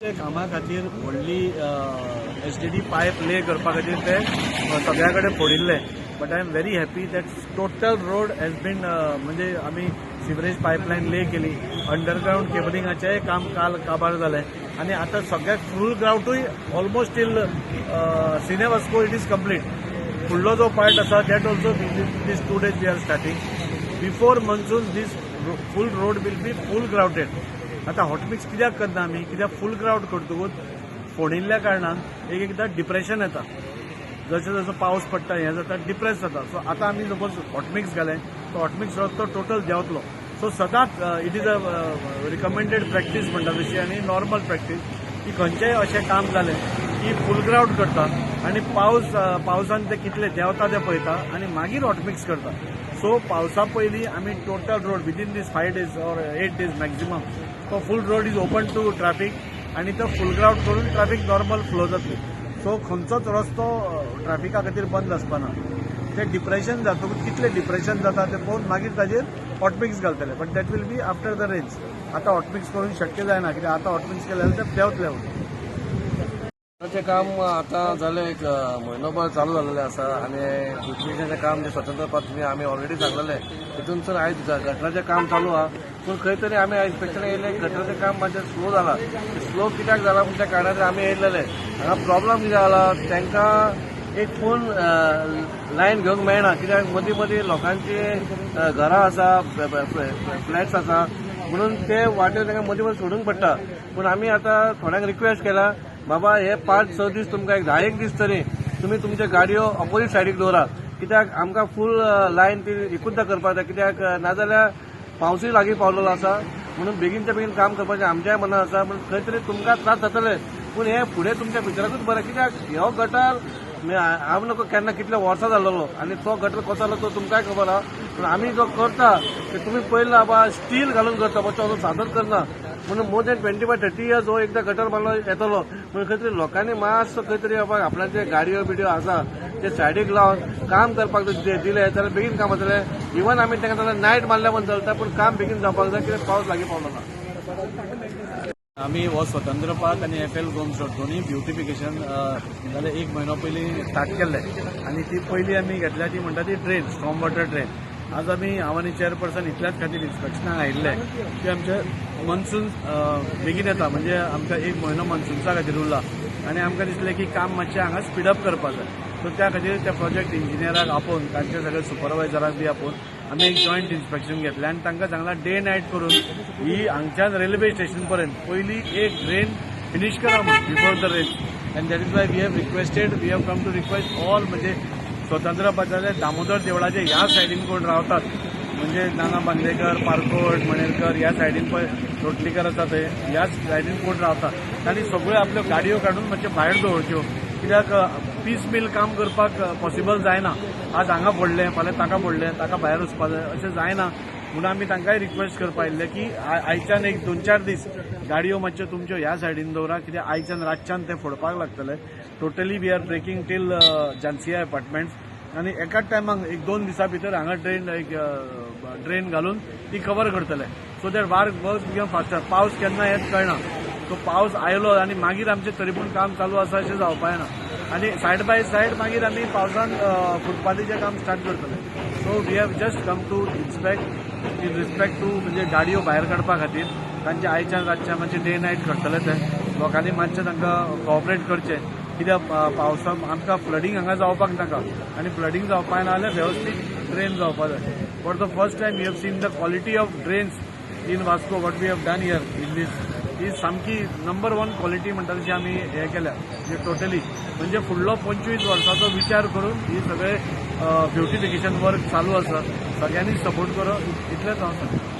ते कामा खातीर व्हडली एसटीडी पायप ले करपा खातीर ते सगळ्या कडेन फोडिल्ले, but I am very happy that total road has been, म्हणजे आमी सिवरेज पायपलायन ले केली, अंडरग्रावंड केबलिंगाचेंय काम काल काबार जालें आनी आतां सगळ्याक फूल ग्रावटूय almost till Cine Vasco it is complete. फुडलो जो पार्ट आसा, that also this 2 days we are starting. Before monsoon this full road will be full grouted. आतां हॉटमिक्स कित्याक करना आमी? कित्याक फूल ग्रावट करतकूच फोडिल्ल्या कारणान एक एकदां डिप्रेशन येता. जशें जसो पावस पडटा, हें जाता, डिप्रेस जाता. सो आतां आमी सपोज हॉटमिक्स घालें, तो हॉटमिक्स रस्तो टोटल देंवतलो. सो सदांच it is a recommended practice म्हणटा तशी आनी नॉर्मल प्रॅक्टीस की खंयचेय अशें काम जालें की फूल ग्रावट करता आनी पावसान ते कितले देंवता ते पळयता आनी मागीर हॉटमिक्स करता. सो पावसा पयलीं आमी total road within these 5 days or 8 days maximum तो full road is open to traffic आनी तो फूल ग्रावट करून ट्रॅफिक नॉर्मल फ्लो जातली. सो खंयचोच रस्तो ट्रॅफिका खातीर बंद आसपाना. ते डिप्रेशन जातकूच, कितले डिप्रेशन जाता ते पळोवन मागीर ताजेर हॉटमिक्स घालतले, but that will be after the rains. आतां हॉटमिक्स करूंक शक्य जायना, कित्याक आतां हॉटमिक्स केले जाल्यार ते देंवतले. तें काम आतां जालें, एक म्हयनोभर चालू जाल्लें आसा आनी ब्युटिफिकेशनाचें काम जें स्वतंत्र पाथ आमी ऑलरेडी सांगलेलें, तितूनसून आयज गटराचें काम चालू आहा. पूण खंय तरी आमी इन्स्पेक्शनाक येयले, गटराचें काम मातशें स्लो जालां. स्लो कित्याक जालां पूण त्या कारणान आमी येयलेले. हांगा प्रॉब्लम कितें जाला, तांकां एक फूल लायन घेवंक मेळना, कित्याक मदीं मदीं लोकांची घरां आसा, फ्लॅट्स आसा, म्हणून ते वाटेर तांकां मदीं मदीं सोडूंक पडटा. पूण आमी आतां थोड्यांक रिक्वेस्ट केला, बाबा, हे 5-6 दीस तुमकां एक 10 एक दीस तरी तुमी तुमच्यो गाडयो ऑपोजीट सायडीक दवरा, कित्याक आमकां फूल लायन ती एकूचदा करपाक जाय, कित्याक नाजाल्यार पावसूय लागीं पावलेलो आसा. म्हणून बेगीनच्या बेगीन काम करपाचें आमच्याय मनात आसा, पूण खंय तरी तुमकां त्रास जातले, पूण हे फुडें तुमच्या फ्युचराकूच बरें, कित्याक हो गटार हांव नको केन्ना कितले वर्सां जाल्लो आनी तो गटर कसो जालो तो तुमकांय खबर आहा. पूण आमी जो करता ते तुमी पळयला बाबा, स्टील घालून करता, बच्चो अजून सादोच करना. म्हणून more than 25-30 years हो एकदां गटर बांदलो येतलो. म्हणून खंय तरी लोकांनी मातसो खंय तरी बाबा आपणाचे गाडयो बिडयो आसा ते सायडीक लावन काम करपाक जर दिले जाल्यार बेगीन काम जातलें. इवन आमी तांकां जाल्यार नायट मारल्या पण चलता, पूण काम बेगीन जावपाक जाय, कित्याक पावस लागीं पावलो ना. आमी हो स्वतंत्र पार्क आनी एफ एल गोम्स रोड दोनूय ब्युटिफिकेशन जाल्यार एक म्हयनो पयलीं स्टार्ट केल्ले आनी ती पयली आमी घेतल्या ती म्हणटा ती ड्रेन, स्टॉर्म वॉटर ड्रेन. आज आमी, हांव आनी चेअरपर्सन इतल्याच खातीर इन्स्पेक्शनाक आयिल्ले की आमचे मनसून बेगीन येता, म्हणजे आमकां एक म्हयनो मनसूनचा खातीर उरला आनी आमकां दिसलें की काम मातशें हांगा स्पिडअप करपाक जाय. सो त्या खातीर त्या प्रोजेक्ट इंजिनियराक आपोवन, तांचे सगळे सुपरवायझराक बी आपोवन आमी एक जॉयंट इन्स्पेक्शन घेतलें आनी तांकां सांगलां, डे नायट करून ही हांगच्यान रेल्वे स्टेशन पर्यंत पयली एक ड्रेन फिनीश करा म्हूण before the rain. And that is why we have come to request all, म्हणजे स्वतंत्र पार्काचे दामोदर देवळाचे ह्या सायडीन कोण रावतात, म्हणजे नाना बांदेकर, पारकोट, मणेरकर ह्या सायडीन पळय लोटलीकर आसा थंय, ह्या सायडीन कोण रावतात तांणी सगळ्यो आपल्यो गाडयो काडून मातश्यो भायर दवरच्यो, कित्याक पीस मील काम करपाक पॉसिबल जायना. आज हांगा पडलें, फाल्यां ताका पडलें, ताका भायर वचपा जाय, अशें जायना. म्हणून आमी तांकांय रिक्वेस्ट करपा आयिल्ले की आयच्यान एक 2-4 दीस गाडयो मातश्यो तुमच्यो ह्या सायडीन दवरा, कित्याक आयच्यान रातच्यान ते फोडपाक लागतले. Totally we are breaking till Jansia Apartments आनी एकाच टायमाक एक 2 दिसां भितर हांगा ड्रेन, एक ड्रेन घालून ती कवर करतले, so that work become faster. पावस केन्ना येत कळना. सो पावस आयलो आनी मागीर आमचें तरी पूण काम चालू आसा अशें जावपा जायना आनी सायड बाय सायड मागीर आमी पावसान फुटपाथीचें काम स्टार्ट करतले. So we have just come to inspect in respect to, म्हणजे गाडयो भायर काडपा खातीर तांचे आयच्यान रातच्या मातशें डे नायट करतले. ते लोकांनी मातशें तांकां कॉपरेट करचें, कित्याक पावसा आमकां फ्लडींग हांगा जावपाक नाका आनी फ्लडींग जावपाक ना जाल्यार वेवस्थीत ड्रेन जावपा जाय. For the first time you have seen the quality of drains in Vasco. What we have done here in this ही सामकी नंबर वन क्वॉलिटी म्हणटा तशी आमी हें केल्या. म्हणजे टोटली, म्हणजे फुडलो 25 वर्साचो विचार करून ही सगळे ब्युटिफिकेशन वर्क चालू आसा. सगळ्यांनी सपोर्ट करो, इतलेंच हांव सांगता.